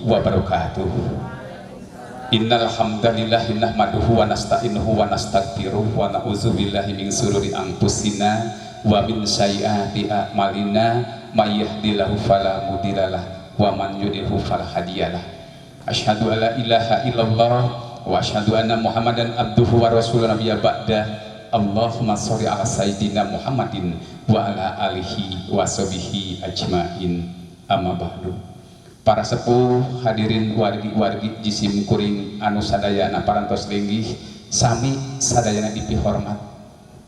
Wabarakatuh. Innal hamdalillah nahmaduhu wa nasta'inuhu wa nastaghfiruh wa na'udzubillahi min sururi anfusina wa min sayyiati a'malina may yahdihillahu fala mudhillalah wa man yudlilhu fala hadiyalah. Asyhadu alla ilaha illallah wa asyhadu anna Muhammadan abduhu wa rasuluhu nabiyya ba'da. Allahumma sholli ala sayyidina Muhammadin wa ala alihi wa sahbihi ajmain. Amma ba'du. Para sepuh hadirin wargi-wargi jisim kuring anu sadayana parantos linggih sami sadayana dipihormat.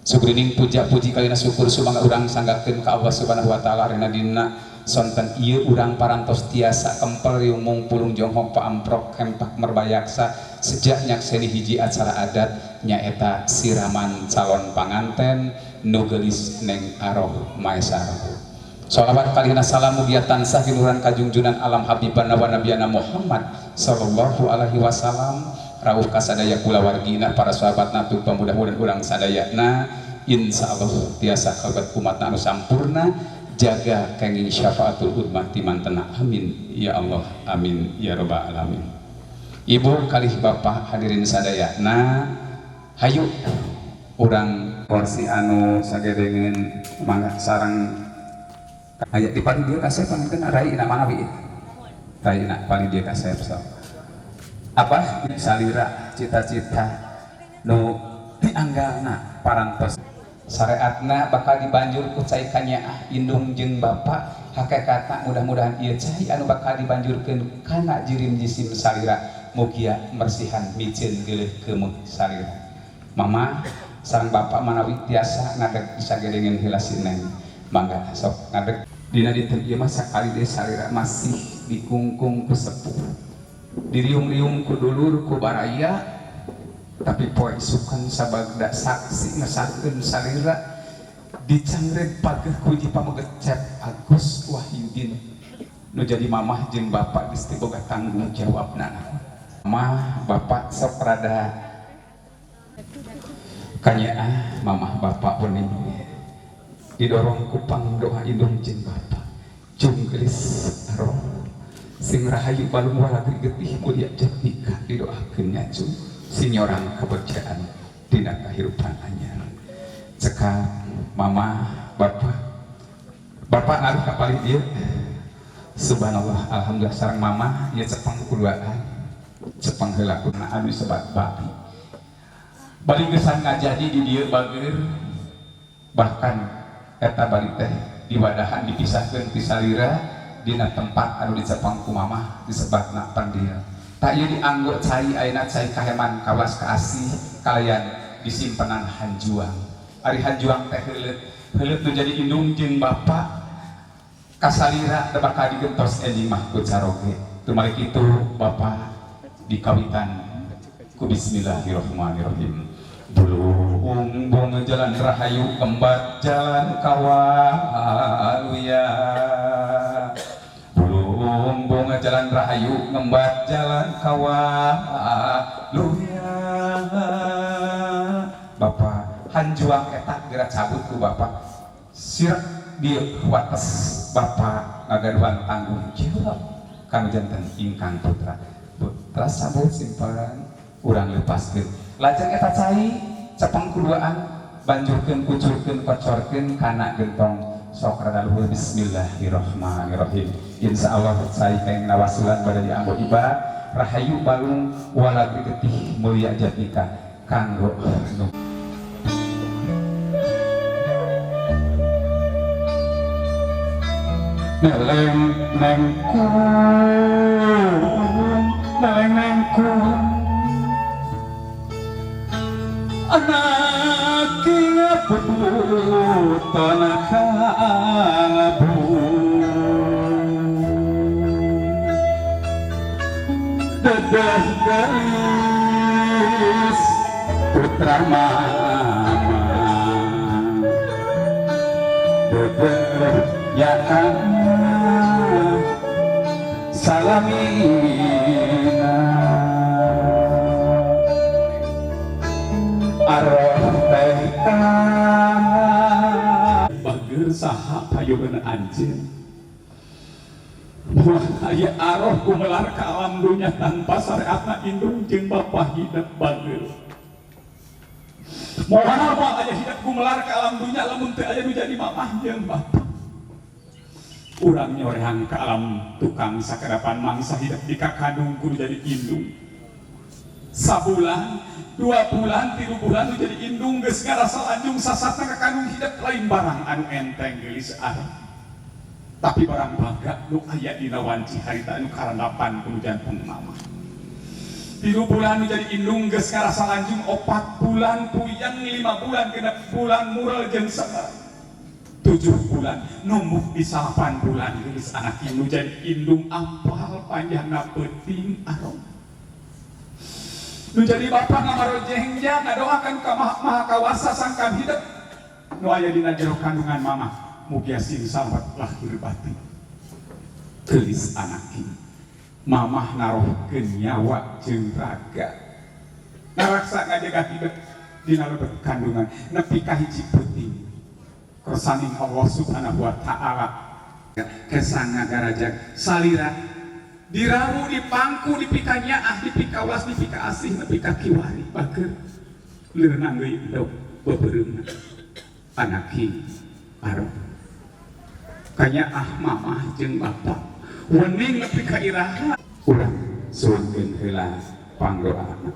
Sugrining puja puji kalina syukur sumangga urang sanggakeun ka Allah Subhanahu wa taala rina dina sonten ieu urang parantos tiasa kempel riung mungpulung jonghok paamprok hempak merbayaksa sejak nyakseni hiji acara adat nyaeta siraman calon panganten nu geulis Neng Aroh Maesaroh. Sholawat kalihna salam mugia tansah giluran kajungjunan alam habibana wa nabiyana Muhammad sallallahu alaihi wasallam rawuh kasadaya kulawargina para sahabatna tuh pemudah-mudahan urang sadayana insyaallah tiasa kalebet umatna anu sampurna jaga kenging syafaatul udmah timantena amin ya Allah amin ya rabbal alamin. Ibu kalih bapak hadirin sadayana hayu urang kursi anu sagedengeun mangga sareng aya di paling dia kasep panginten rai na manawi rai na paling dia kasep so. Apa salira cita-cita nu dianggalna parantos syariatna bakal dibanjur ku cai kanyaah indung jeung bapa hakikatna mudah-mudahan ieu cai anu bakal dibanjurkeun kana jirim jisim salira mugia mersihan miceun geuleuh keumeuh salira. Mama sareng bapa manawi tiasa ngadeg sagedengeun heula si Neng mangga sok ngadeg dina dinten ieu mah sakali deui salira masih dikungkung ku sepuh diriung-riung ku dulur ku baraya tapi poe isukan sabagda saksi ngesahkeun salira dicangreud pageuh ku hiji pameget Cep Agus Wahyudin nu jadi mamah jeung bapak geus teu boga tanggung jawabna. Mamah bapak sok rada kanyaah mamah bapak uning didorong ku pangdoa indung jeung bapak cung geulis aroh sing rahayu balung walagri getih mulia jatmika didoakeun nya cung sing nyorang keberjaan dina kahirupan anyar. Cekap mama bapak bapak ngaruh ka palih dieu subhanallah alhamdulillah sareng mama ieu cepeng kuduaan cepeng heula kuna anu disebat bapi bari geus ngajadi di dieu bager bahkan eta bari teh diwadahan dipisahkeun ti salira dina tempat anu dicepeng ku mamah disebatna pandil. Tak ieu dianggo cai ayeuna cai kaheman kawas kaasih kalayan disimpenan hanjuang. Ari hanjuang teh heuleut heuleut nu jadi indung jeung bapa kasalira teu bakal digentos enjing mah ku caroge. Tumari kitu bapa dikawitan ku bismillahirrahmanirrahim. Bulung bung jalan rahayu kembat jalan kawaluya. Bulung bung jalan rahayu ngembat jalan kawaluya. Bapak hanjuang eta geura cabut ku bapak sirek di wates bapak ngagaduhan tanggung jawab kanu janten ingkang putra. Putra sabut simpan urang lepaskeun. Lajeng eta cai cepeng kuduaan banjurkeun kucurkeun kocorkeun kana gentong sok rada luhur bismillahirrahmanirrahim. Insyaallah cai keng nawasulan bade dianggo ibad rahayu balung walagri getih mulia jatmika kanggo nu neleng neng ku neleng neng ku anak putu kalabu dedeh gelis putra mama dedeh ya salamina aroh teh bager saha payuheun anjeun. Moal aya aroh gumelar ka alam dunya tanpa syariatna indung jeung bapa hidep bageur. Moal moal aya hidep gumelar ka alam dunya lamun teu aya nu jadi mamah jeung bapa. Urang nyorehan ka alam tukang sakadapan mangsa hidep di kakandung kudu jadi indung. Sabulan, 2 bulan, 3 bulan nu jadi indung geus ngarasa lanjung sasatna kakandung hidep lain barang anu enteng geulis aroh. Tapi barang bangga nu aya dina wanci harita anu karandapan ku nu janten mamah. 3 bulan nu jadi indung geus ngarasa lanjung 4 bulan puyeng 5 bulan 6 bulan murel jeung seher. 7 bulan numbuk di 9 bulan geulis anak nu jadi indung apal panjangna peuting aroh. Nu jadi bapak ngamarojengja ngadoakan ka maha, maha kawasa sangkan hidep nu aya dina jero kandungan mamah mugia sing salamet lahir batin. Geulis anak mamah narohkeun nyawa jeung raga ngaraksa ngajaga hidep dina lebet kandungan nepi ka hiji peuting kersaning Allah Subhanahu wa taala kesanga garajag salira dirawu dipangku dipikanyaah dipikawas dipikaasih nepi ka kiwari bageur leunang deui endog beubeureuman anaki aroh kanyaah mamah jeung bapak wening nepi ka iraha urang suangkeun heula pangdoana.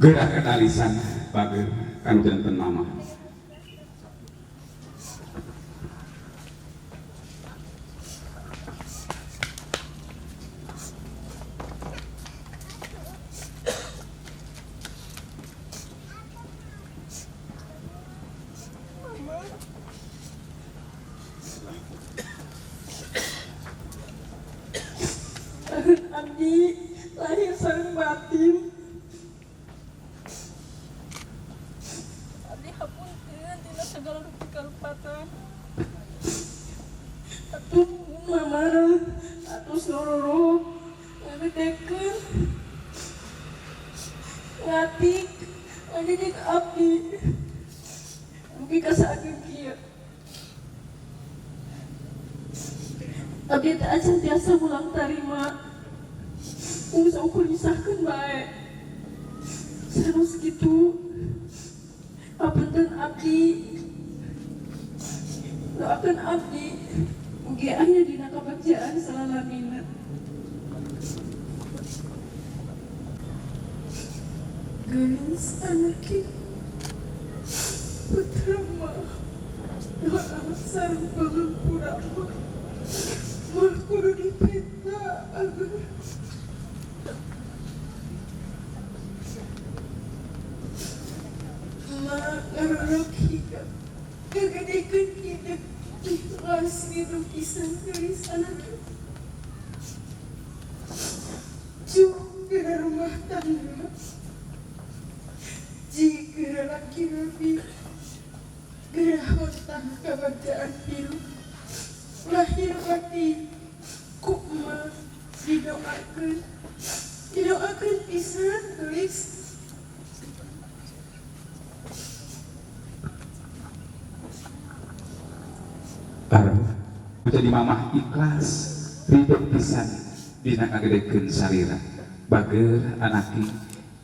Gerak ketalisan bageur kanu janten mamah. Abdi lahir sareng batin. Abdi hapunten tina segala rupi kalepatan. Atuh mama atuh seluruh ngagedekeun ngatik ngadidik abdi mugi ka saageng kieu. Abdi teh acan tiasa mulang tarima geus ukur nyusahkeun bae sanos kitu. Hapunten abdi, doakeun abdi mugi aya dina kabagjaan salalamina. Geulis anak putra mah doa sareng pangampura mah mah kudu dipenta agar mah ngarorok hidep ngagedekeun hidep ikhlas gitu pisan geulis anak juga rumah tangga jika laki lebih gerah hutang kebagjaan hidup lahir batin ku emak didoakeun didoakeun pisan geulis. Aroh jadi mamah ikhlas ridho pisan dina ngagedekeun salira bageur anaki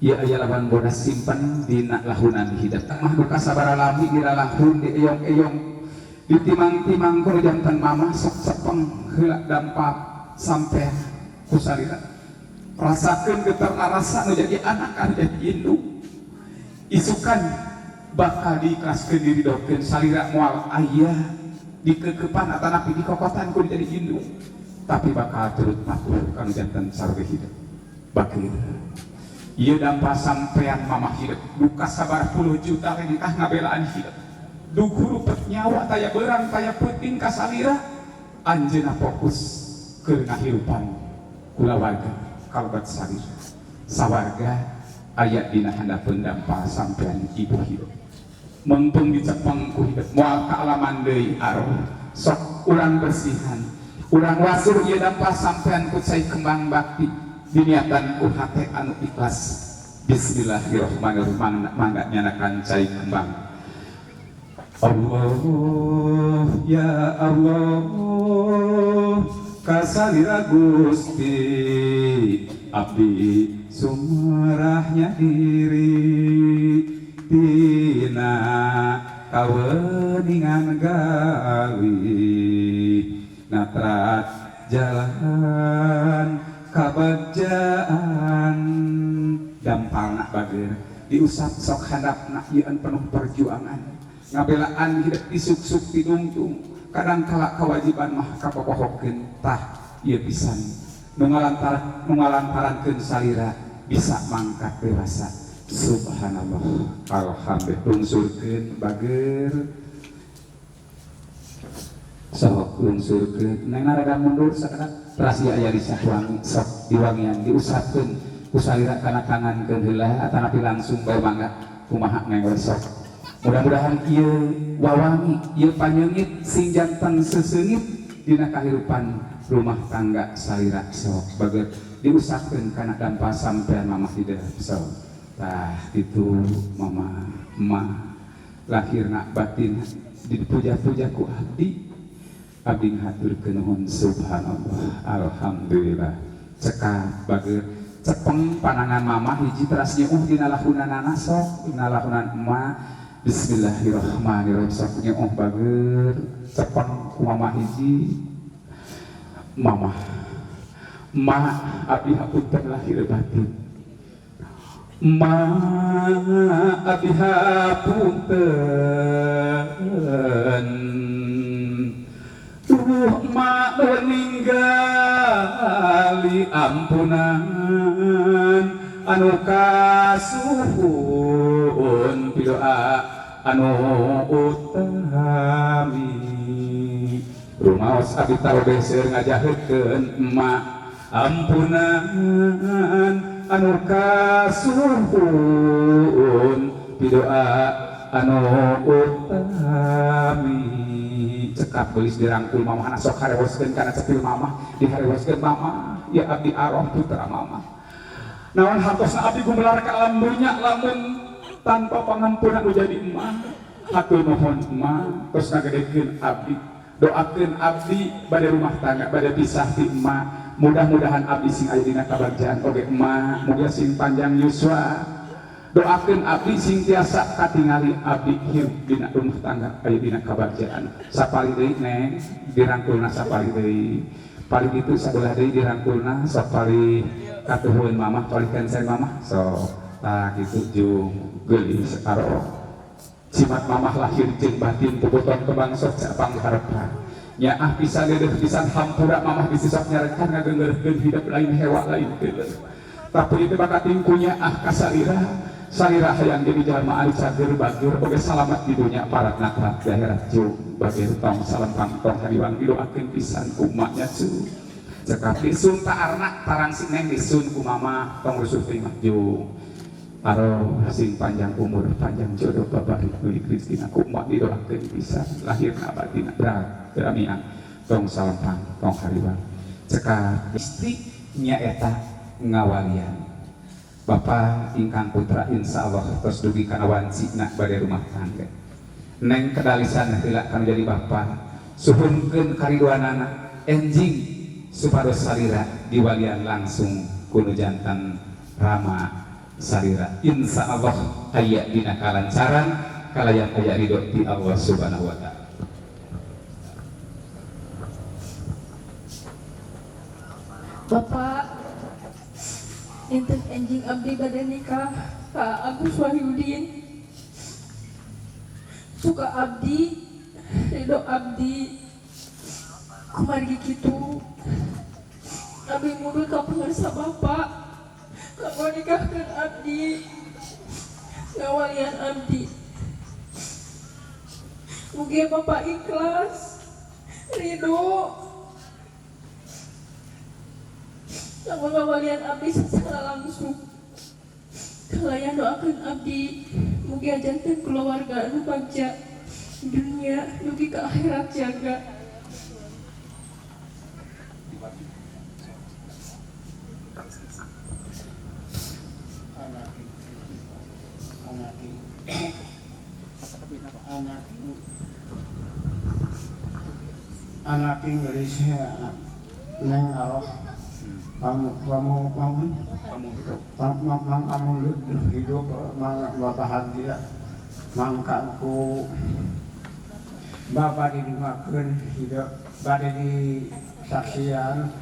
ieu aya lawan bodas simpen dina lahunan hidep mah nu kasabara lami dilalahun dieyong-eyong ditimang-timang ku janten mamah sok cepeng heula dampak sampean ku salira rasakeun getarna rasa nu jadi anak anu jadi indung isukan bakal diikhlaskeun diridokeun salira moal aya dikekepan atanapi dikokotan ku jadi indung tapi bakal turut patuh kanu janten sarwe hidup bageur ieu dampak sampean mamah hidup duka sabar puluh juta lengkah ngabelaan hidup dug hurupet nyawa taya berang taya peuting kasalira anjeunna fokus keur ngahirupan kulawarga kalebet salira sawarga aya dina handapeun dampak sampean ibu hidup mengpeng dicepeng ku hidup moal kaalaman deui aroh sok urang bersihan urang wasuh ieu dampak sampean ku cai kembang bakti diniatan ku hate anu ikhlas. Bismillahirrahmanirrahim. Mangga nyanakan cai kembang. Allah ya Allah kasalira Gusti abdi sumarahnya diri tina kaweningan gawi natrat jalan kabagjaan dampalna bager diusap sok handapna ieu penuh perjuangan ngabelaan hidup disuksuk didungtung kadang kala kewajiban mah kapopohokeun tah ieu pisan nu ngalantarankeun salira bisa mangkat dewasa. Subhanallah alhamdulillah lungsurkeun bager sok lungsurkeun neng rada mundur sakedap teras ieu aya di sawangi sok diwangian diusapkeun ku salira kana tangankeun heula atanapi langsung bae mangga kumaha neng we sok. Mudah-mudahan ieu wawangi, ieu panyeungit sing janten seseungit dina kahirupan rumah tangga salira sok bager diusapkeun kana dampa sampean mamah hideung sok. Tah kitu mama emak lahirna batin dipuja-puja ku abdi. Abdi ngahaturkeun nuhun subhanallah alhamdulillah. Cekap bager cepeng panangan mamah hiji teras nyeuh dina lahunanana sok dina lahunan emak. Bismillahirrahmanirrahim sok nyeuh bager cepeng ku mamah hiji mamah ma abdi hapunten lahir batin ma abdi hapunten tuh ma ninggali ampunan anu kasuhun pidoa anu utami rumaos abdi tarobeh seueur ngajaheutkeun emak ampunan anu kasuhun pidoa anu utami cekap geulis dirangkul mamah sok harewoskeun kana cepil mamah diharewoskeun mamah ya abdi aroh putra mamah naon hartosna abdi gumelar ka alam dunya lamun tanpa pangampunan nu jadi emak hatur nuhun emak terus ngagedekeun abdi doakeun abdi bade rumah tangga bade pisah ti emak mudah-mudahan abdi sing aya dina kabagjaan oge emak mugia sing panjang yuswa doakeun abdi sing tiasa katingali abdi hirup dina rumah tangga aya dina kabagjaan sapali deui neng dirangkulna sapali deui paling itu sabelah deui dirangkulna sapali katuhun mamah palih kensen mamah sok tah kitu jung geulis aro cimat mamah lahir jeung batin puputon kembang sok capang harepan nyaah pisan deudeuh pisan hampura mamah bisi sok nyarekan ngageungeurkeun hidup lain hewa lain keuleuh tapi itu bakat tingkunya ah kasalira salira hayang jadi jalma anu cager bager oge salamat di dunya paratna di akhirat jung bager tong salempang tong hariwang didoakeun pisan ku emaknya cu cekap disun taarna tarang si neng disun ku mama tong rusuh teuing mah jung aro sing panjang umur panjang jodoh bapak Ibu Kristina ku emak didoakeun pisan lahirna batinna dramian tong salempang tong hariwang cekap istri nyaeta ngawalian Bapak ingkang putra insyaallah tos dugi kana wancina bade rumah tangga neng kedalisan heula kana jadi bapak suhunkeun kariduanana enjing supados salira diwalian langsung kuno jantan rama salira insyaallah aya dina kalancaran kalayan aya ridho ti Allah Subhanahu wa taala. Bapak inten enjing abdi bade nikah ka Agus Wahyudin suka abdi ridho abdi kumargi kitu abdi mundur ka pangarsa bapak kanggo nikahkeun abdi ngawalian abdi mugi bapak ikhlas ridho kanggo ngawalian abdi secara langsung kalayan doakeun abdi mugi janten keluarga anu bagja dunia dugi ka akhirat jaga. Anak anak Inggris neng arwah kamu kamu kamu kamu kamu hidup bahagia mangkaku bapak didimakeun hidup bade disaksian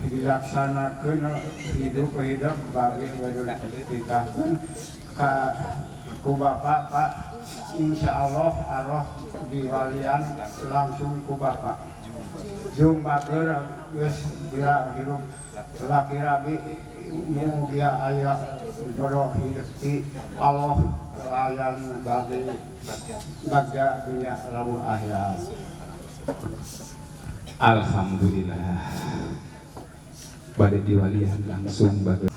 dilaksanakeun hidup hidup bagi bade dititahkeun ka ku bapak. Pak, insya Allah arwah diwalian langsung ku bapak jeung bager geus dira hirup laki rabi, mugia aya jodoh hidup ti Allah layan bagi bagja dunia lamun akhirat. Alhamdulillah, bade diwalian langsung bager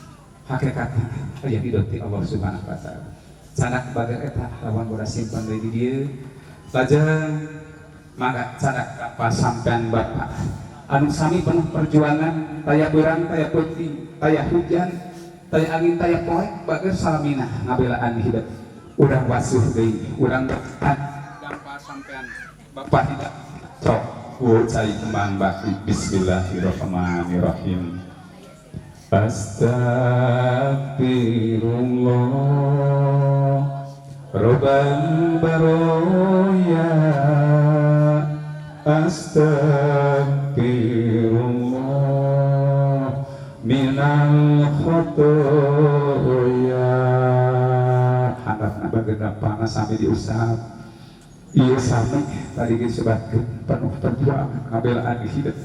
hakikatna aya di ti Allah Subhanahu wa Taala. Sanak bager eta lawan boda simpan deui di dieu. Lajeng mangga sanak pas sampean bapak anu sami penuh perjuangan, taya beurang taya peuting, taya hujan taya angin, taya poek, bager salamina ngabelaan hidup. Urang wasuh deui, urang dampa sampean bapak hidup. Sok ku cai kembang bakti. Bismillahirrahmanirrahim. Astagfirullah Robbal baroya, Astagfirullah minal khotoya. Handapna bageuna panas sampai diusap. Ieu sami tadi disebutkeun penuh perjuangan ngabelaan hidup.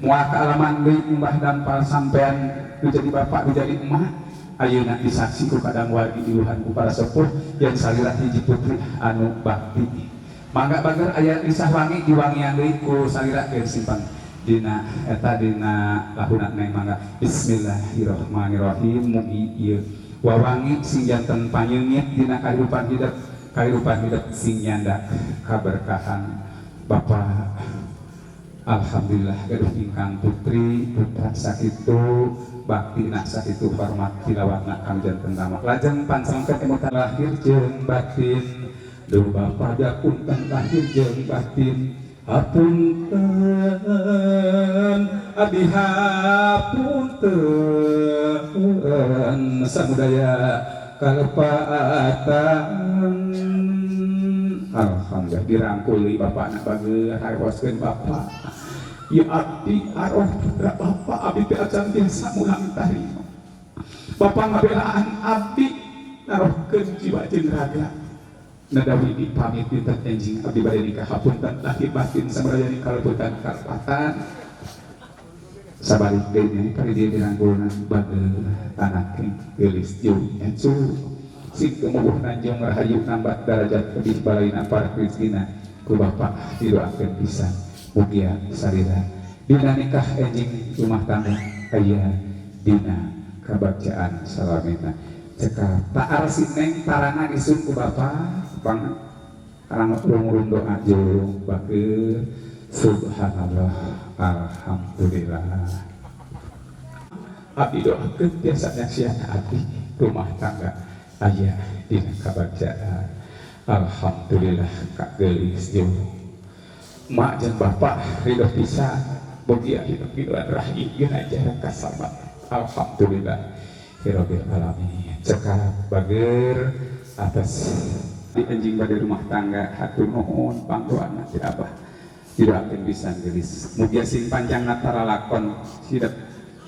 Moal kaalaman deui umbah dampal sampean nu jadi bapak, nu jadi emak. Ayeuna disaksi ku kadang wargi, diluhan ku para sepuh yang salira hiji putri anu bakti. Mangga bager aya lisah wangi, diwangian deui ku salira keur simpan dina eta dina lahuna neng. Mangga, bismillahirrahmanirrahim. Mugi ieu wawangi sing janten panyeungit dina kahirupan hidup, kahirupan hidup sing nyanda kaberkahan. Bapak alhamdulillah gaduh ingkang putri putra sakitu bakti, sakitu hormat tilawatna kang janten rama. Lajeng pancangkeun emutan lahir jeung batin. Duh Bapak, punten lahir jeung batin, hapunten abdi, hapunten samudaya kalepatan. Alhamdulillah, dirangkul deui bapak anak bager haroskeun bapak. Ya abdi arwah putra bapak, abdi teh acan biasa mulang tarima. Bapak ngabelaan abdi narohkeun jiwa jeung raga. Nadawi di pamit dinten enjing abdi bade nikah, hapunten lahir batin samudaya kalepatan kalepatan. Sabalik deui nya kali dia dirangkulna bager anak geulis jeung ecu sing tumuwuh nanjung rahayu, nambah darajat lebih balaina para rezekina. Ku bapak didoakeun pisan, mugia salira dina nikah enjing rumah tangga aya dina kabagjaan salamina. Cekap tak arsi neng tarana isun ku bapak bang karang urung-urung doa jeung bager. Subhanallah, alhamdulillah. Abdi doakeun biasa nyaksian abdi rumah tangga aya dina kabagjaan. Alhamdulillah, kak geulis jeung mak jeung bapak ridho pisan, bogia hidup hidup rahi gina jarak kasabat. Alhamdulillah hirabbil alamin. Cekap bager atas di enjing pada rumah tangga. Hatur nuhun pangdoana ti abah, didoakeun pisan geulis, mugia sing panjang natara lakon hidup,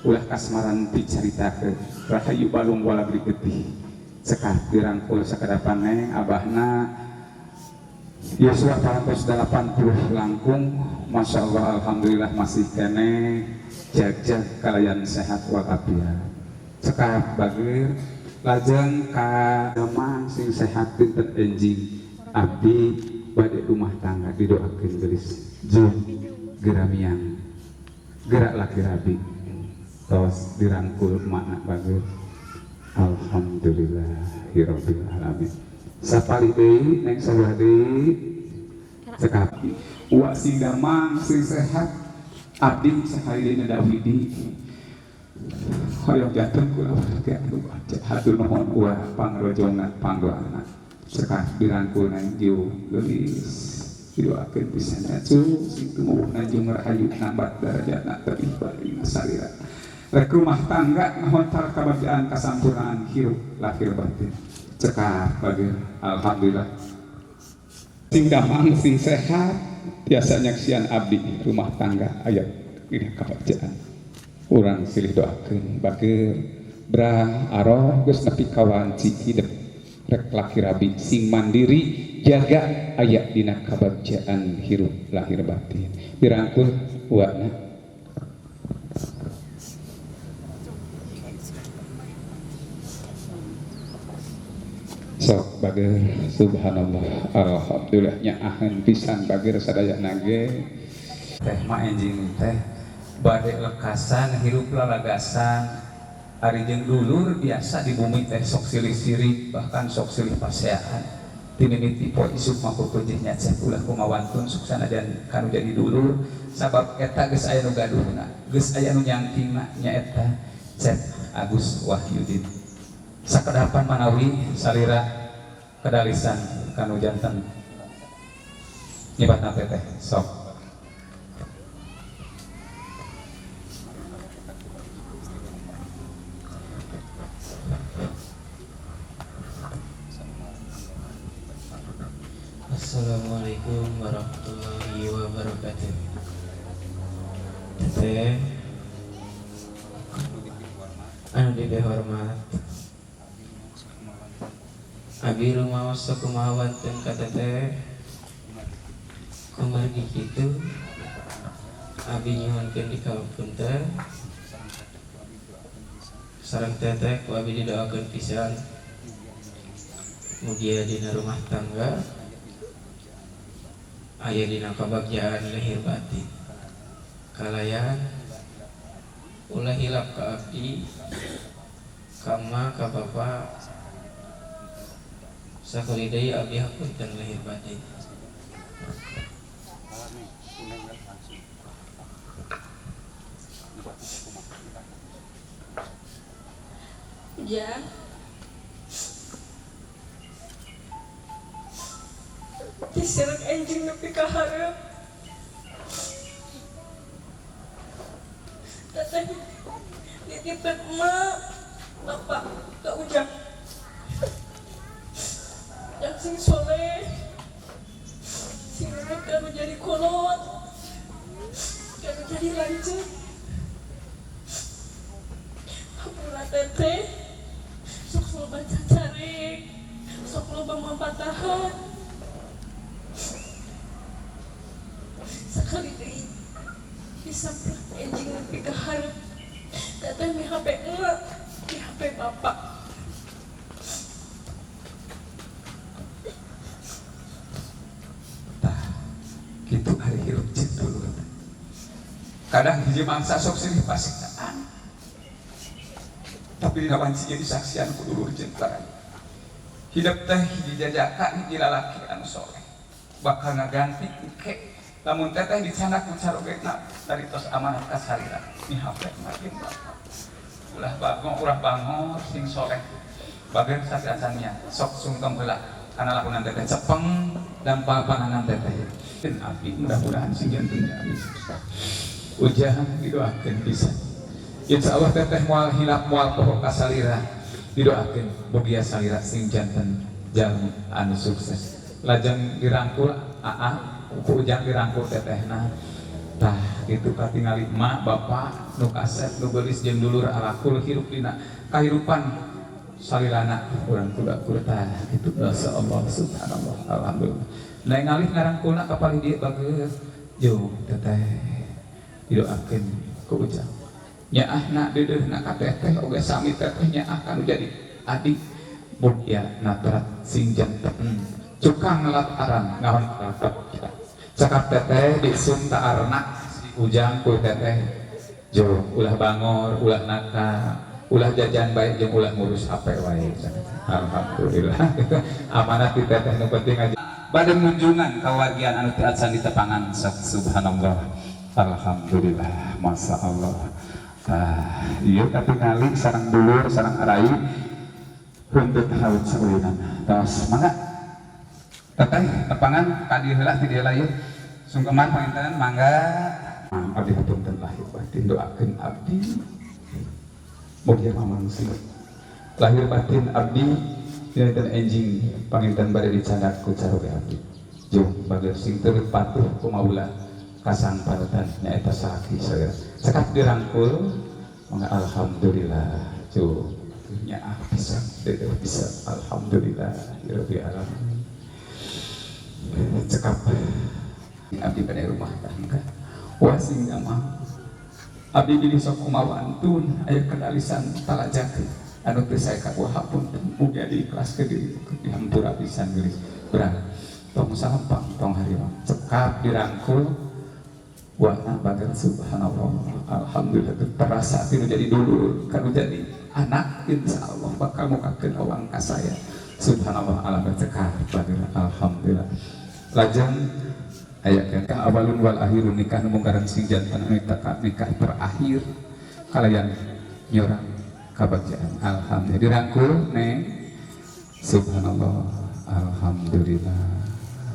ulah kasmaran dicaritakeun, rahayu balung walabri getih. Cekap dirangkul sakadapan neng abahna Yosua parantos 80 langkung. Masya Allah, alhamdulillah masih kene jagjag kalian sehat walafiat. Cekap bager. Lajeng ka damang sing sehat dinten enjing abdi bade rumah tangga, didoakeun geulis jeung geramiang gerak laki rabi. Tos dirangkul makna bager. Alhamdulillahirabbil alamin. Sapalih deui neng sabuah deui. Cekap wa sing damang sing sehat. Abdi sakali deui nadawidi hoyong janten kula warga anu baca. Hatur nuhun wa pangrojongna pangdoana. Cekap dirangkul nanju geulis didoakeun pisan nya cu sing tumuwuh najung rahayu nambat darajatna tebih bari salira. Rek rumah tangga ngahontal kabagjaan kasampurnaan hirup lahir batin. Cekap bageur alhamdulillah. Sing damang sing sehat tiasa nyaksian abdi rumah tangga aya dina kabagjaan. Urang silih doakeun bageur brah aroh geus nepi ka wanci hidep. Rek laki rabi sing mandiri jaga aya dina kabagjaan hirup lahir batin. Dirangkul uana. Sok bageur subhanallah alhamdulillah nyaaheun pisan bageur sadayana ge. Teh mah enjing teh bade lekasan hirup lalagasan. Ari jeung dulur biasa di bumi teh sok silih sirik bahkan sok silih paseaan. Ti mimiti poe isuk mah peupeujeuh nya ceh ulah kumawantun sok sanajan kanu jadi dulur sabab eta geus aya nu gaduhna, geus aya nu nyangkingna nyaeta Cep Agus Wahyudin. Sakedapan manawi salira kedalisan kanu janten nyebatna teteh sok. Assalamualaikum warahmatullahi wabarakatuh. Teteh anu dihormat, abi rumaos sakumaha wanten ka teteh kumargi kitu abi nyuhunkeun dikapunten sareng teteh ku abi didoakeun pisan mugia dina rumah tangga aya dina kabagjaan lahir batin kalayan ulah hilap ka abdi ka emak ka bapa sakali deui abdi hapunten lahir batin. Ya. Disireuk enjing nepi ka hareup. Teteh nitipkeun emak, bapak ka ujang. Yang sing soleh, sing nurut kanu jadi kolot, kanu jadi lanceuk. Hampura teteh, sok loba cacarek, sok loba mapatahan. Sakali deui disamprat enjing nepi ka hareup. Teteh mi HP emak, mi HP bapak. Tah, kitu ari hirup jeung dulur. Kadang hiji mangsa sok silih pasikaan. Tapi dina wanci jadi saksian ku dulur jeung baraya. Hidup teh hiji jajaka hiji lalaki anu soleh. Bakal ngaganti engke lamun teteh dicanak ku carogena dari tos amanat ka salira mi HP makin bapak. Ulah bagong ulah bangor sing soleh. Bageun sacacannya sok sungkem heula kana lakunan teteh cepeng dan panganan teteh. Dan api mudah-mudahan sing janten jadi sukses. Ujang didoakeun pisan. Insyaallah teteh moal hilap moal poho ka salira. Didoakeun mugia salira sing janten jalmi anu sukses. Lajeng dirangkul aa ku ujang dirangkul tetehna. Tah kitu katingali emak bapak nu kasep nu geulis jeung dulur alakul hirup dina kahirupan salilana urang kuda kurta kitu masyaallah subhanallah alhamdulillah. Nah ngalih ngarangkulna ka palih dieu bageus jauh teteh didoakeun ku ujang. Nyaahna deudeuhna ka teteh oge sami teteh nyaah kanu jadi adik mugia natrat sing janten cukang ngelat aran ngahon rapat cakap teteh disun taarna si ujang ku teteh jo ulah bangor ulah nakal ulah jajan baik jeung ulah ngurus HP wae. Alhamdulillah amanat di teteh nu penting aja bade ngunjungan ka wargian anu teu acan ditepangan sok subhanallah alhamdulillah masyaallah. Tah ieu katingali sareng dulur sareng arai huntut haut sauyunan tos mangga. Teteh tepangan ka dieu heula ti dieu heula ieu. Sungkeman panginten mangga. Abdi hapunten lahir batin, doakeun abdi mugia mamangsi lahir batin abdi dinten enjing panginten bade dicandak ku caroge abdi. Jung bager sing turut patuh kumaula kasang panutan nyaeta salaki saya. Cekap dirangkul mangga, alhamdulillah. Jung nya bisa bisa, alhamdulillah rabbil alamin. Cekap abdi pada rumah tangga wasing mah abdi bilih sok kumawantun aya kedalisan talajak anu teu sae ka hapunten, mugia diikhlaskeun, diri dihampura pisan. Geulis urang tong salampang, tong hariwang. Cekap dirangkul wana bager, subhanallah, alhamdulillah. Terasa tinu jadi dulur kanu jadi anak, insyaallah bakal mukakeun awang ka saya. Subhanallah, alam cekap bager, alhamdulillah. Lajeng aya ka awalun wal akhirun, nikah nu mungkaran sing janten nikah nikah terakhir kalayan nyorang kabagjaan. Alhamdulillah, dirangkul neng, subhanallah, alhamdulillah.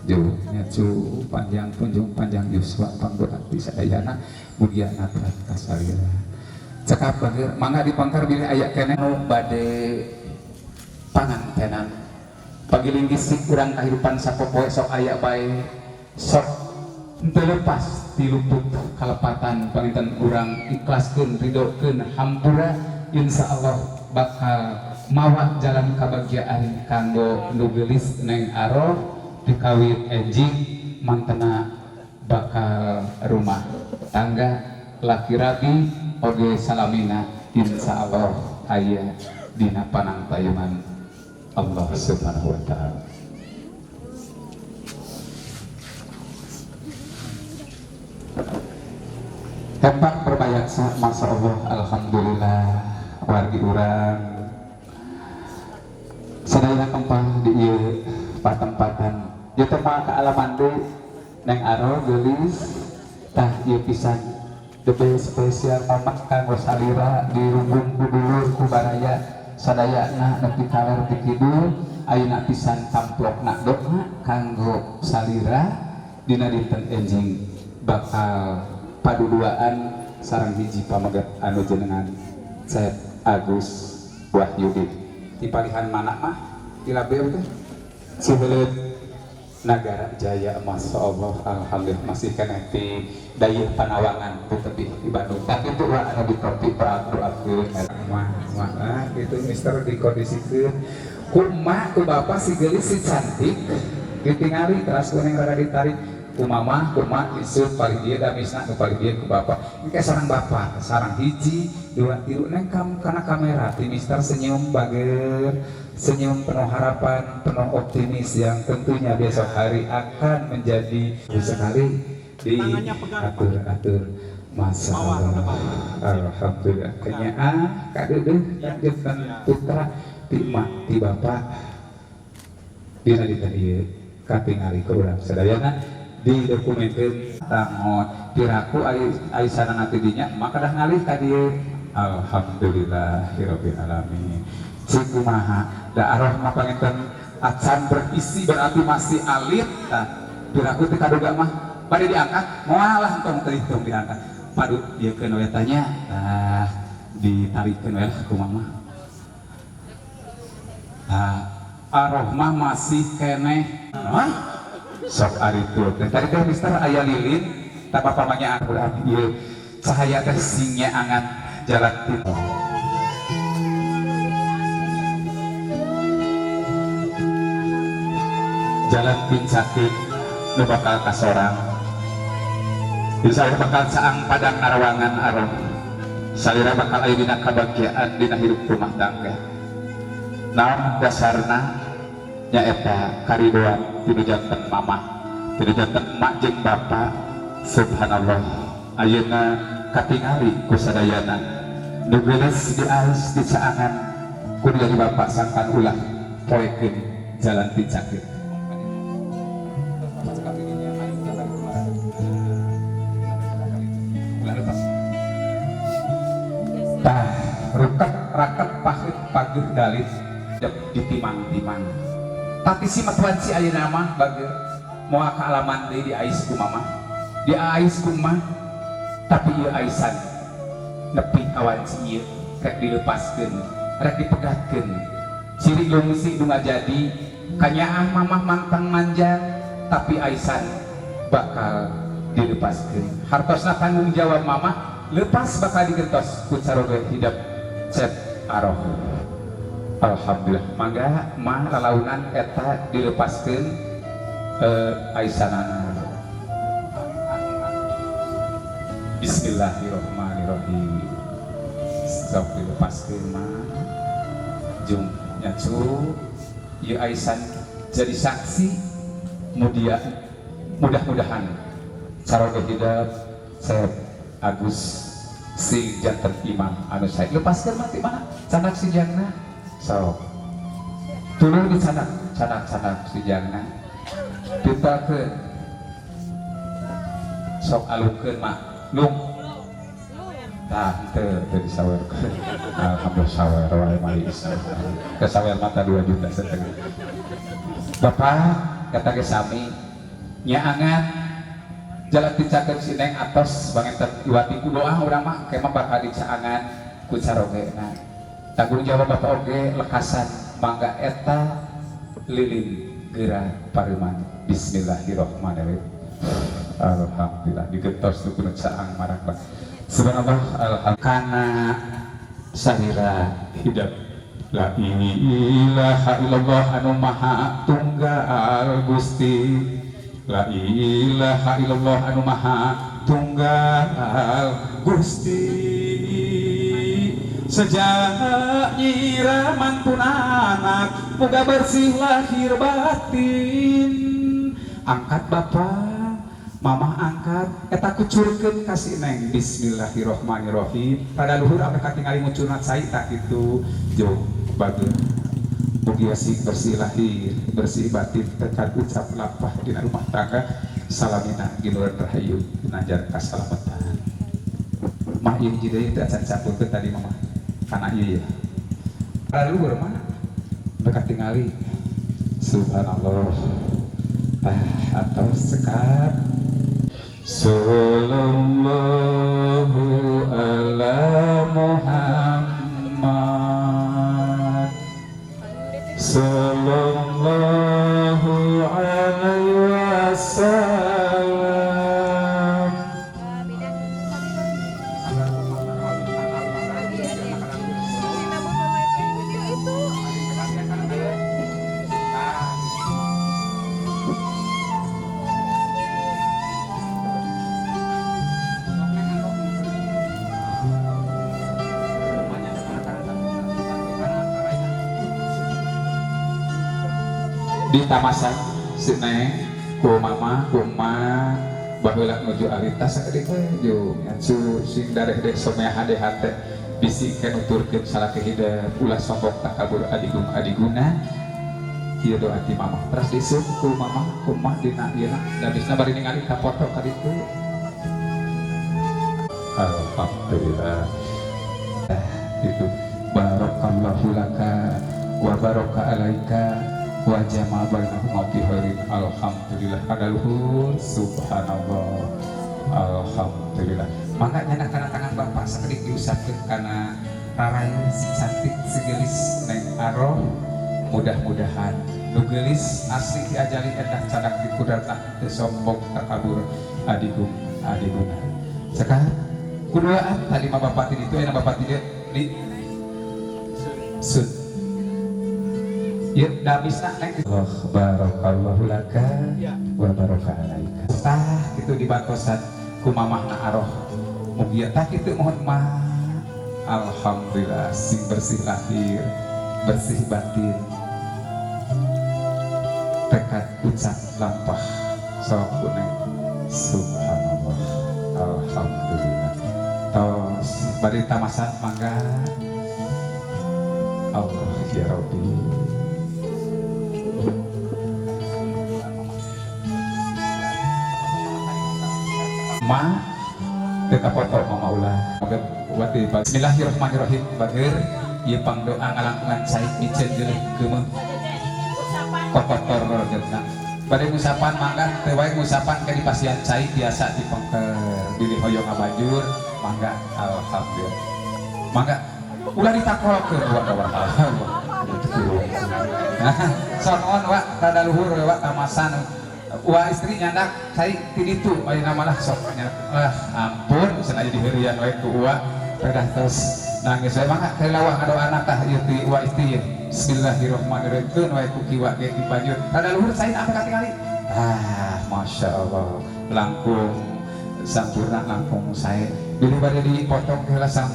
Jauh nyacu panjang punjung panjang yuswa panggorat sadayana, mugia natrat kasalira. Cekap bager, mangga dipangkar bilih aya keneh nu bade pangantenan. Pagiling gisik urang kahirupan sapopoe sok aya bae, sok henteu lepas ti luput kalepatan. Panginten urang ikhlaskeun, ridokeun, hampura, insyaallah bakal mawa jalan kebahagiaan kanggo nu geulis Neng Aroh dikawin enjing mantena bakal rumah tangga laki rabi oge salamina, insyaallah aya dina panangtayungan Allah Subhanahu wa taala. Hebat berbayaksa, Masya Allah, alhamdulillah. Wargi urang sadaya kempal di ieu patempatan. Ieu teh moal kaalaman deui Neng Aro geulis tah ieu pisan, the best spesial momen kanggo salira dirubung ku dulur ku baraya sadayana nepi kaler ti kidul. Ayeuna pisan tamplokna doa kanggo salira dina dinten enjing bakal paduduaan sareng hiji pamegat anu jenengan Cep Agus Wahyudin di palihan mana mah di label teh Cibelet Nagara Jaya. Masya Allah, alhamdulillah, masih keneh di Dayeuh Panawangan teu tebih di Bandung. Tapi itu anu di topi doakeun mah mah gitu mister dikondisikeun ku emak ku bapak si geulis si cantik ditingali teras kuning rada ditarik ku mama ku mak isuk paling dia damisna nu paling dia ku bapak engke sareng bapak sareng hiji dua tilu neng kam kana kamera ti mister senyum bager, senyum penuh harapan, penuh optimis yang tentunya besok hari akan menjadi sekali di atur-atur. Masya Allah, alhamdulillah. Kenyaa kadeudeung lanjutkan putra ti emak ti bapak dina dinten ieu katingali ku urang sadayana didokumenkeun tangot piraku ai ai sanana ti dinya maka dah ngalih ka dieu. Alhamdulillahirabbil alamin. Cik kumaha da arwah mah panginten acan berisi, berarti masih alit. Tah piraku teh kaduga mah bade diangkat moal lah, entong teh tong diangkat, padu ieu keun we tanya. Tah ditarikeun we lah ku mama. Tah arwah mah masih keneh. Hah? Sok ari teh tadi teh mister aya lilin tah bapak mah nya ieu cahaya teh singnya angan jalan jalan pincakit nu bakal kasorang. Insya Allah bakal caang padang narawangan arom salira bakal aya dina kabahagiaan dina hirup rumah tangga. Naon dasarna? Nyaeta karidoan tinu janten mamah, tinu janten emak jeung bapak. Subhanallah, ayeuna katingali ku sadayana nu geulis dialus dicaangan ku jadi bapak sangkan ulah poekeun jalan pincakit. Tah ruket raket pahit pageuh dalit ditimang-timang. Tapi si matuan si ayeuna mah bager moal kaalaman deui diais ku mama, diais ku mah, tapi ieu aisan nepi ka wanci ieu rek dilepaskeun, rek dipegatkeun. Ciri lungsi nu ngajadi kanyaah mamah mantang manjang, tapi aisan bakal dilepaskeun. Hartosna tanggung jawab mamah lepas bakal digentos ku caroge hidep Cep Aroh. Alhamdulillah, mangga mah lalaunan eta dilepaskeun aisanana. Bismillahirrahmanirrahim. Sok dilepaskeun mah jung nyacu ieu aisan jadi saksi mudia, mudah-mudahan caroge hidep Cep Agus sing janten imam anu sae. Lepaskeun mah ti mana canak si jangna. Sok tuluy dicanak canak-canak si jangna pitakeun sok alungkeun mak lung tah henteu teu disawerkeun. Alhamdulillah sawer wae mali kesawer mata 2 juta setengah. Bapak kata ge sami nyaangan jalan dicakeun si Neng atos bangetan iwati ku doa urang mah ke mah bakal dicaangan ku carogena. Tanggung jawab bapak oge lekasan mangga eta lilin geura pareman. Bismillahirrahmanirrahim. Alhamdulillah digentos ku nu caang marakna. Subhanallah alhamdulillah kana sahira hidep la ilaha illallah anu maha tunggal Gusti, la ilaha illallah anu maha tunggal Gusti. Sejak nyiraman pun anak moga bersih lahir batin. Angkat bapak mamah angkat eta kucurkeun ka si Neng. Bismillahirrahmanirrahim. Pada luhur ame katingali ngucurna cai tak kitu jauh bager. Mugi sing bersih lahir bersih batin tekad ucap lapah dina rumah tangga salamina giluran rahayu najar kasalamatan. Mah ieu hiji deui teh acan campurkeun tadi mah kana ieu ya. Pada luhur mah mereka tingali subhanallah tah atau sekar sallallahu ala Muhammad sallallahu alaihi wasallam. Di tamasan si Neng ku mama ku ma baheula nuju alita sakedik we ju nyacu sing dareh-deh someah hade hate bisi ke nuturkeun salaki hidep ulah sombong takabur adigung adiguna ieu doa ti mama teras diseum ku mama ku ma dina ieu da bisna bari ningali ka foto ka ditu. Alhamdulillah itu barakallahu laka wa baraka alaika wa jama'a bainahuma fi khairin. Alhamdulillah kada luhur subhanallah. Alhamdulillah mangga nyandak kana tangan bapak sakedik diusapkeun kana rarayu si cantik si geulis Neng Aroh. Mudah-mudahan nu geulis asli diajari endah cadak di kudratna teu sombong takabur adigung adiguna. Sekarang kuduaan tadi mah bapak ti ditu aya bapak ti dieu di sun. Ya, damisna neng. Allah barakallahu laka wa baraka alaika. Tah kitu dibantosan ku mamahna Aroh. Mugi tah kitu mohon mah. Alhamdulillah sing bersih lahir, bersih batin. Tekad ucap lampah sok ku neng. Subhanallah. Alhamdulillah. Tos bari tamasan mangga. Allah ya Rabbi. Ma teu foto mama ulah. Bismillahirrahmanirrahim. Bageur ieu pangdoa ngalangkungan cai miceun geuleuh geumeuh. Kokotor legetna. Bade ngusapan mangga teu wae ngusapan ke di pasian cai biasa di pengker bilih hoyong ngabanjur mangga alhamdulillah. Mangga ulah ditakolkeun wa wa. Sok on wa rada luhur wa tamasan. Wa istri nyandak cai ti ditu ayeuna malah sok nya. Ah ampun cenah jadi heureuyan wae ku uwa pedah terus nangis wae mangga heula wa ngadoana tah ieu ti uwa istri. Bismillahirrahmanirrahim keun wae ku kiwa ge dibanjur. Rada luhur cai apa katingali? Ah masya Allah langkung sampurna langkung sae. Bilih bade dipotong heula sang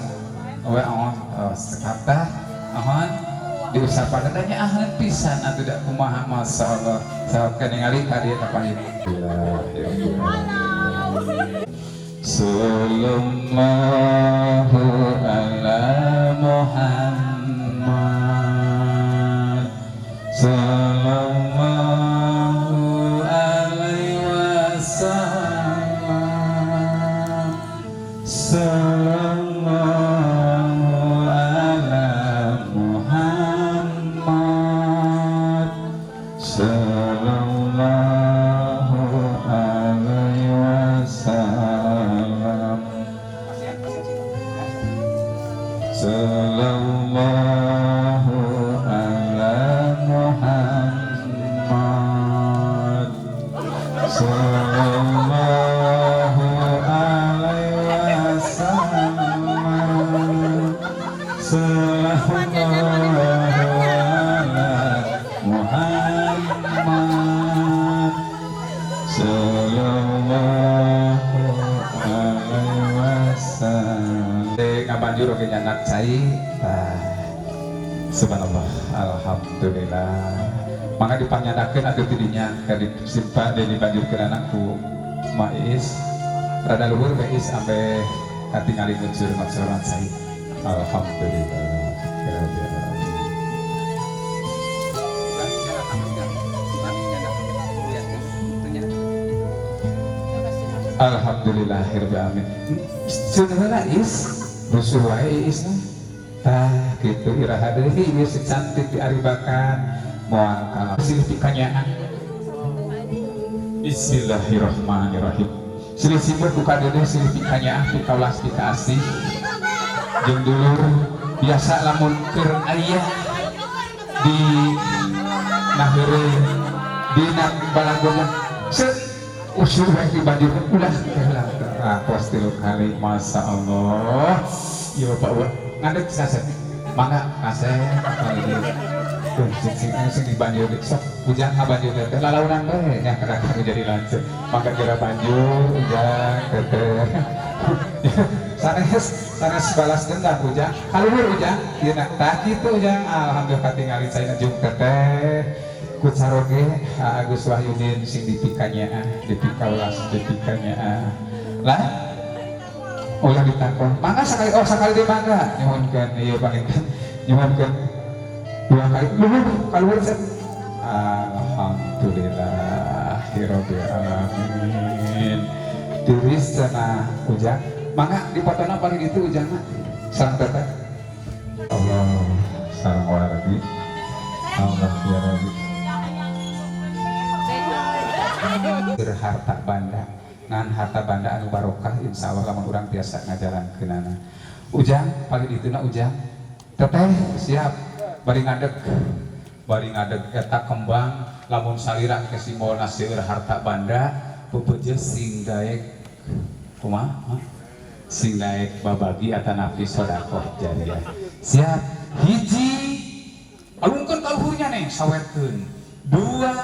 we on kata ahon diusapan tanya ahan pisan atuh da kumaha masya Allah. Sok ningali ka dieu ka payun. Sallallahu ala Muhammad sallallahu alaihi wasallam sallallahu ala Muhammad sallallahu alaihi wasallam sallallahu ala Muhammad sallallahu alaihi wasallam sallallahu ala Muhammad sallallahu alaihi wasallam. Ngabanjur oge nyandak cai. Tah subhanallah alhamdulillah. Mangga dipanyandakeun atuh ti dinya ka disimpan deui dibanjurkeun anak ku Mais rada luhur Mais ambe katingali ngucur-ngucuran cai. Alhamdulillah. Alhamdulillahirabbil alamin. Cenah is rusuh wae is tah kitu iraha deui ieu si cantik diaribakan moal kalah silih pikanyaan. Bismillahirrahmanirrahim. Silih simbur ku kadeudeung silih pikanyaan pikaulas pikaasih jeung dulur biasa lamun keur aya di naheureuy dina balagona set usul bae dibanjurkeun ulah heula kos tilu kali masya Allah. Ieu Bapak wa ngadeg saset mangga kasep kali dieu tuh sing sing dibanjur sok ujang ngabanjur teh lalaunan teh nya kada jadi lanceuk mangga geura banjur ujang teh sanes sanes balas dendam ujang kaluhur ujang ieu na tah kitu ujang alhamdulillah katingali saya jeung teteh ku caroge Agus Wahyudin sing dipikanya dipikaulas dipikanya lah ulah ditakon mangga sakali oh sakali deui mangga nyuhunkeun ieu panginten nyuhunkeun dua kali luhur kaluhur set alhamdulillahirabbil alamin tiris cenah ujang mangga dipotona paling itu ujangna sareng teteh Allah sareng wargi Allah ya Rabbi harta banda ngan harta banda anu barokah insyaallah lamun urang tiasa ngajalankeunana ujang paling dituna ujang teteh siap bari ngadeg eta kembang lamun salira ke simbolna seueur harta banda pepeje sing daek kumaha sing daek babagi atanapi sedekah jariah siap hiji alungkeun ka luhurnya neng sawerkeun dua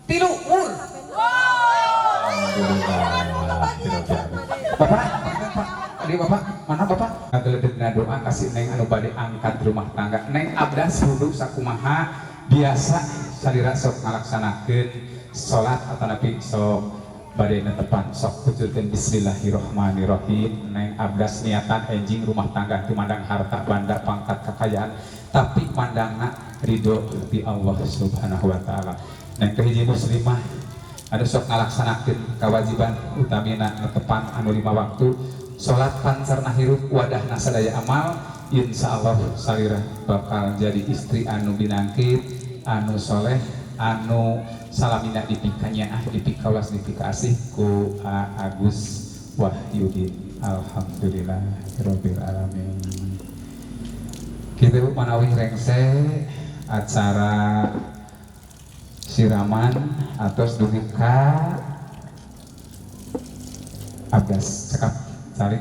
tilu ur. Bapak, Pak, adik bapak, mana bapak? Ngageledegna doa kasih neng anu bade angkat rumah tangga. Neng abdas wudu sakumaha biasa salira sok ngalaksanakeun salat atanapi sok bade netepan sok wujudkeun bismillahirrahmanirrahim. Neng abdas niatan enjing rumah tangga teu mandang harta banda pangkat kekayaan tapi mandangna ridho ti Allah Subhanahu wa taala. Neng teh hiji muslimah ada sok ngalaksanakeun kewajiban utamina netepan anu 5 waktu salat pancarna hirup wadahna sadaya amal insyaallah salira bakal jadi istri anu binangkit anu soleh Anu salamina dipikanyaah, dipikaulas, dipikasih ku Agus Wahyudin. Alhamdulillah rabbil alamin. Kitu manawi rengse acara siraman atos dugi ka abdas cekap calik.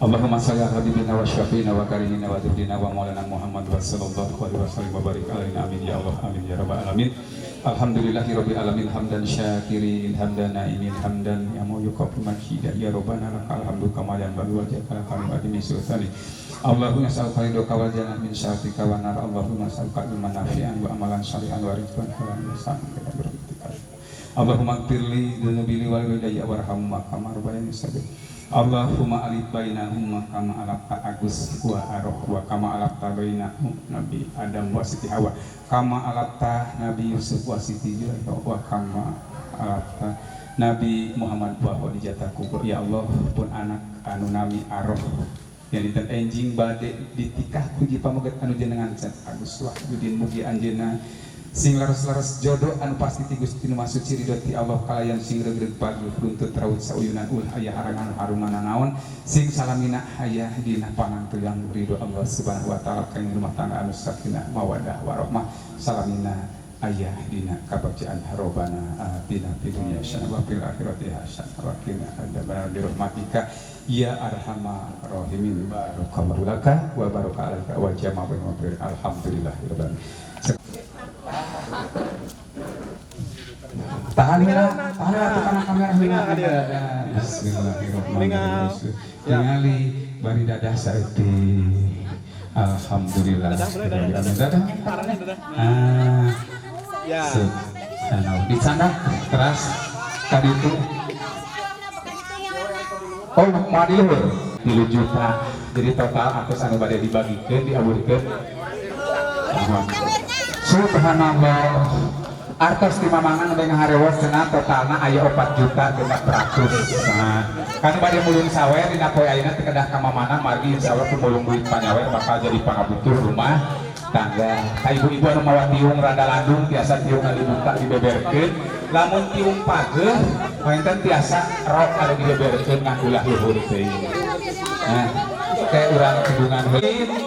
Allahumma sholli ala habibina wa syafiina wa karimina wa durdina wa maulana Muhammad wa sallallahu alaihi wasallam wa barik alaina. Amin ya Allah, amin ya rabbal alamin. Alhamdulillahi rabbil alamin, hamdan syakirin, hamdan naimin, hamdan ya mau yuqafi majida. Ya rabbana lakal hamdu kama yanbaghi wajhika karim adimi sultani. Allahumma nas'aluka ridhoka wal jannah min syarrika wa nar. Allahumma nas'aluka ilman nafi'an wa amalan shalihan wa rizqan halalan wa sa'an birahmatika. Allahumma ighfirli dzunubi wa walidayya warhamhuma kama rabbayani shaghira. Allahumma alif bainahuma kama alafta Agus wa Aroh wa kama alafta bainahum Nabi Adam wa Siti Hawa, kama alafta Nabi Yusuf wa Siti Zulaikha, wa kama alafta Nabi Muhammad wa Khadijah Kubra. Ya Allah, pun anak anu nami Aroh yang dinten enjing bade ditikah ku pameget anu jenengan Cet Agus Wahyudin, mugi anjeunna sing leres-leres jodoh anu pasti ti Gusti nu Maha Suci, ridho ti Allah, kalayan sing regreg pagi runtut raut sauyunan, ulah aya harangan harungan naon, sing salamina aya dina panangtuyang ridho Allah Subhanahu wa taala, kangge rumah tangga anu sakinah mawadah warahmah, salamina aya dina kabagjaan. Robana atina fid dunya hasanah wa fil akhirati hasanah wa qina adzabannar bi rahmatika ya arhamar rahimin. Barakallahu laka wa baraka alaika wa jama'a bainahum. Alhamdulillahirabbil alamin. Tahan heula, tahan heula tuh kana kamera heula. Bismillahirrahmanirrahim. Tingali bari dadah saeutik. Alhamdulillah. Dadah. Ah. Ya. Subhanallah. Dicandak keras tadi itu. Oh, madi luhur 3 juta. Jadi total atos anu bade dibagikeun, diawurkeun. Subhanallah. Artos di mamangan nembe ngaharewos cenah totalna aya 4 juta 600. Nah, kan bade mulung sawer dina poe ayeuna teu kedah ka mamana, margi insyaallah ku mulung duit panyawer bakal jadi pangabutuh rumah tangga. Ka ibu-ibu anu mawa tiung rada landung tiasa tiung dibuka dibeberkeun. Lamun tiung pageuh panginten tiasa rok anu dibeberkeun ngan ulah luhur teuing. Nah, kayak urang kidungan heula.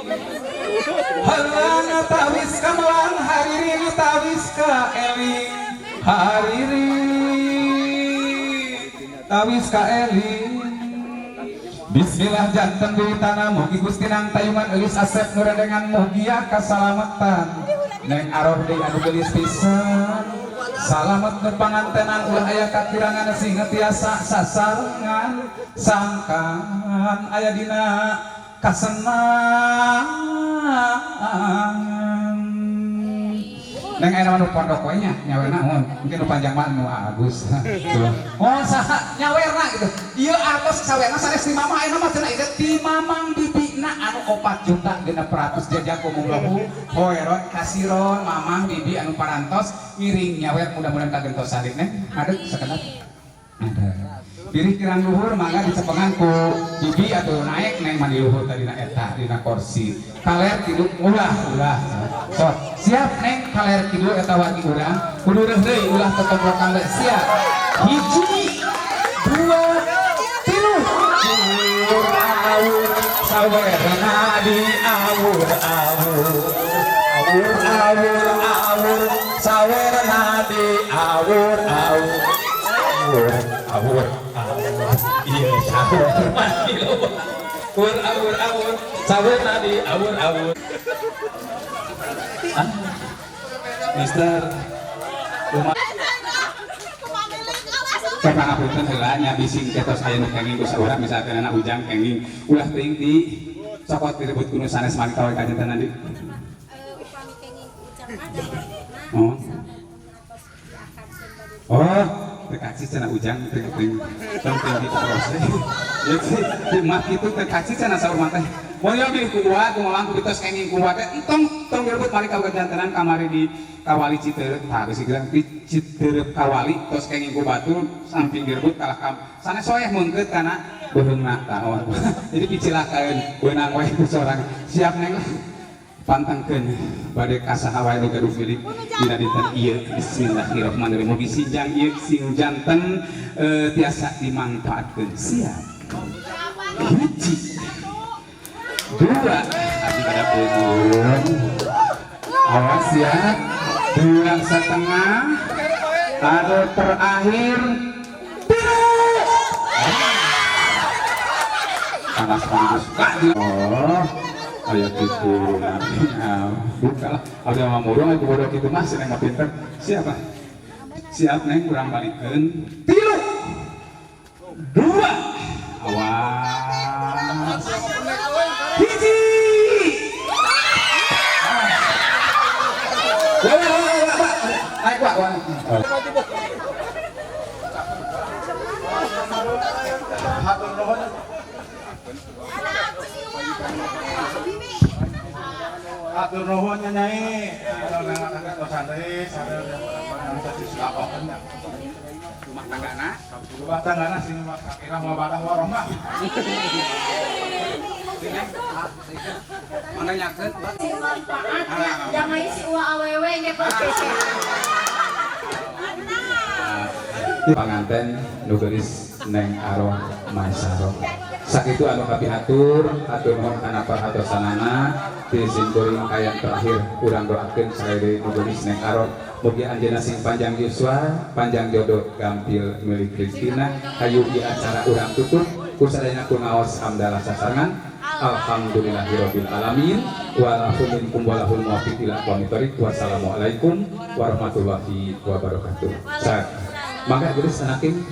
Halana tawis kamelang hariring tawis ka eling, hariring tawis ka eling. Bismillah janten wiwitana, mugi Gusti nang tayungan eulis asep nurendengan, mugia kasalamatan neng aroh deui anu geulis pisan, salamet nu pangantenan, ulah aya kakirangan sing tiasa sasarengan, sangkan aya dina kasenangan. Neng aya nu pondok we nya nyawerna mun mungkin nu panjang mah nu Agus. Oh, saha nyawerna gitu ieu atos sawerna sanes ti mama, ayeuna mah cenah ieu ti mamang bibina anu 4 juta 600 jazakumullahu khairan kasiron. Mamang bibi anu parantos ngiring nyawer, mudah-mudahan kagentosan. Neng adeg sakedap ada pilih kirang luhur, mangga dicepengan ku bibi atau naik neng mandi luhur tadi na eta dina kursi kaler kidul. Ulah, ulah. So, siap neng, kaler kidul eta wargi urang kudu deui, ulah tetembrokan deui. Siap, hiji, dua, tilu. Awur awur sawerna di awur awur, awur awur awur sawerna di awur awur, awur awur awur. Iya, sahur mati loba. Awur awur awur sawerna di awur awur. Ah, Mister rumah. Sok pangapunten heula nya, bising ketos aya nu kenging ku saurang, misalkan anak ujang kenging, ulah teuing di cokot direbut ku nu sanes mari kawe kajantenan di. Upami kenging ujang mah gambarna Oh. atos diakarkeun bade. Oh, teu kaci cenah ujang, teu teuing tong teuing di proses. Ya sih, di mah kitu teu kaci cenah saur mah teh. Mun yo bilih ku uwa, ku mamang ku bitos kenging ku uwa teh entong tong direbut mari ka kajantenan. Kamari di Kawali Citeureup tah geus geus di Citeureup Kawali tos kenging ku batur samping direbut kalah kam sanes soeh meungkeut kana beuheungna tah. Oh. Jadi picilakaeun beunang we ku sorang. Siap neng. Pantangkeun bade ka saha wae nu gaduh milik dina dinten ieu. Bismillahirrahmanirrahim. Mugi sinjang ieu sing janten tiasa dimangfaatkeun. Siap. Hiji. Dua. Abdi pada bingung. Awas ya. 2,5. Atau terakhir. Tilu. Panas panas. Oh, aya kitu. Nah, buka lah. Abdi mah murung aku bodoh kitu mah, si Neng mah pinter. Siapa? Siap, Neng, kurang balikeun. Tilu. Dua. Awas. Hiji. Wah, wah, wah, wah, wah. Naik, Pak. Wah. Hatur nuhun. Hatur nuhun nya, Nyai. Anu nangan deui sareng anu. Rumah tanggana. Rumah tanggana sing sakinah mawaddah warahmah. Mana nyakeun? Sing manfaat ya, jangan isi uang awewe ge. Panganten nu geulis Neng Aroh Maisaro. Sakitu anu kapihatur, hatur nuhun kana perhatosanana ti simkuring. Kayan terakhir urang doakeun sakali deui nu geulis Neng Aroh. Mugi anjeunna sing panjang yuswa, panjang jodoh, gampil milik rezekina. Hayu ieu acara urang tutup ku sadayana ku ngaos hamdalah sasarengan. Alhamdulillahirabbil alamin wa minkum walahul muwaffiq ila aqwamit thoriq. Wassalamualaikum warahmatullahi wabarakatuh. Mangga geus anakin.